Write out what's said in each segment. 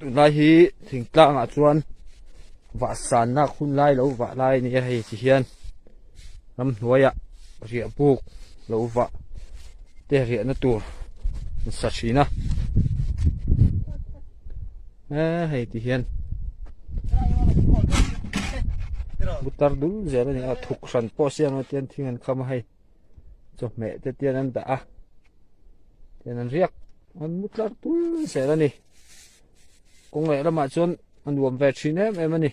Tunlai hi thingtlangah chuan vah sanna hun lai lo vah lai a ni a hei ti hian ramhnuaiah riah buk lo vah te riahna tur an sa thin a eee hei ti hian butar dul zel a ni a thuk hran pawh siam a tian thing an kham a hei. Chawhmeh te tian an dah a tian an riak an mu tlar tul zel a ni kawng leh lamah chuan a nuam ve thin em em a ni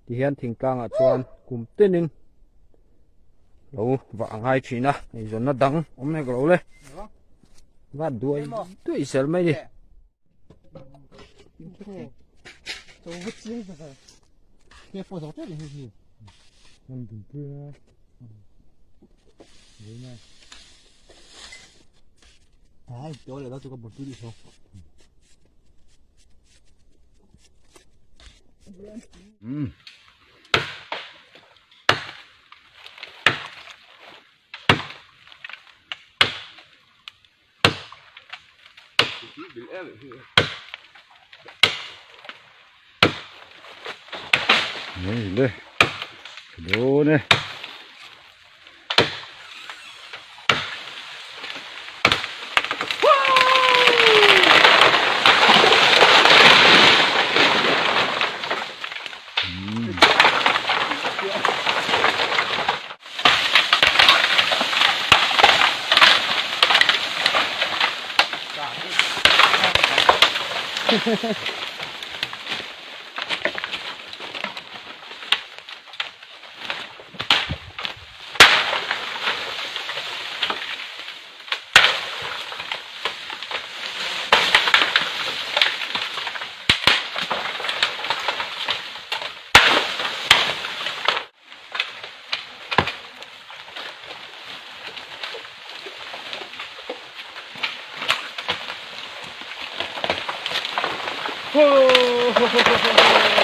tihian thingtlangah chuan kum tinin lo vah a ngai thin a eizawnna dang awm hek lo le va duai duai zel mai a ni. Hei le dawn e. Ho ho ho ho ho.